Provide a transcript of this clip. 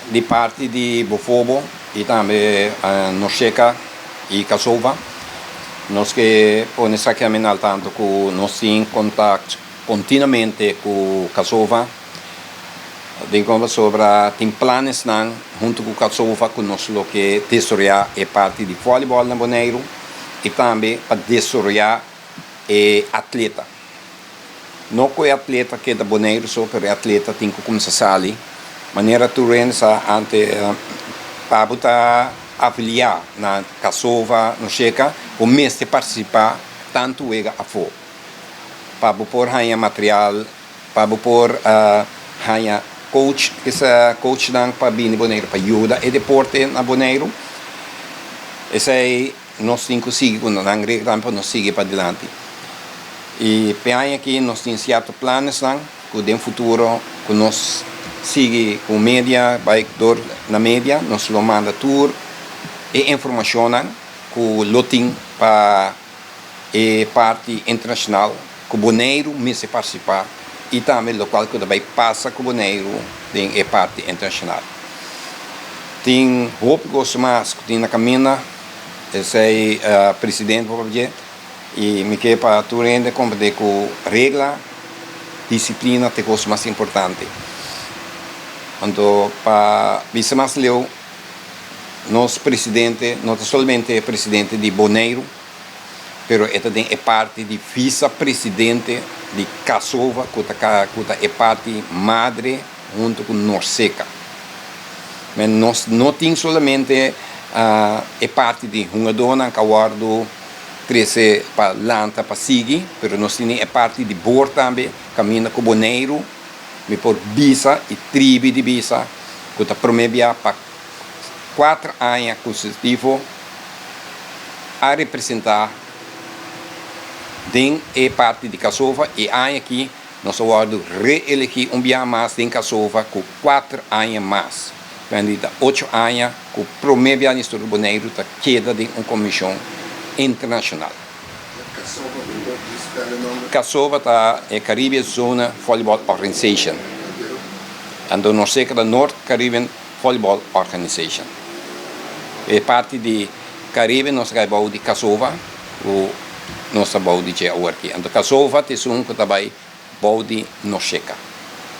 Di parti di Bofobo i tambe Norceca i Casova nos ke pone esaki amen al tanto ku nos tin kontakt kontinuamente ku Casova den kon pasobra tin planesnan huntu ku Casova ku nos lo ke desaroyá e parti di vòlibòl na Boneiru i tambe pa desaroyá e atleta. No ku e atleta keda Boneiru so, pero e atleta tin ku kumsa sali. Manera tur hende sa ante pa bo ta afiliá na Casova Nosheka, bo mester partisipá tantu wega afó pa bo por haña material, pa bo por haña coach, kisa coachnan pa bini Boneiru pa yuda e deporte na Boneiru. Esei. Nos tin ku sigui ku nan reglanan pa nos sigui padilanti. I p'e aña aki nos tin sierto planesnan ku den futuro ku nos sigui ku media bai dor na media nos lo manda tur e informashonnan ku lo tin pa e parti internashonal ku Boneiru mester partisipá i tambe lokual ku ta bai pasa ku Boneiru den e parti internashonal. Tin hopi kos mas ku tin na kaminda, esei presidente por papia dje i mi ke pa tur hende komprendé ku regla, disiplina ta e kos mas importante. Anto pa bisa mas leu nos presidente no ta solamente presidente di Boneiru, pero e ta den e parti di visa presidente di Casova cu ta cu ta e parti madre hunto cu Norseca. Men nos no tin solamente e parti di hungadornan cu a wordo trece pa lanta pa sigui, pero nos tin e parti di board tambe caminda cu Boneiru mi por bisa y tribi di bisa cu ta prome bia pa cuater aña consecutivo a representa den e parti di Casova y aña aki nos a wordo reelegi un biaha mas den Casova cu cuater aña mas. Wendy ta ocho aña cu prome biaha den historia di Boneiru ta keda den un comision internacional. Casova ta e Caribbean Zone Volleyball Organization. Anto nos seca ta North Caribbean Volleyball Organization. E parti di Caribe nos ta kai bou di Casova ku nos ta bou di dje aworki. Anto Casova ta esun ku ta bai bou di Nosheka.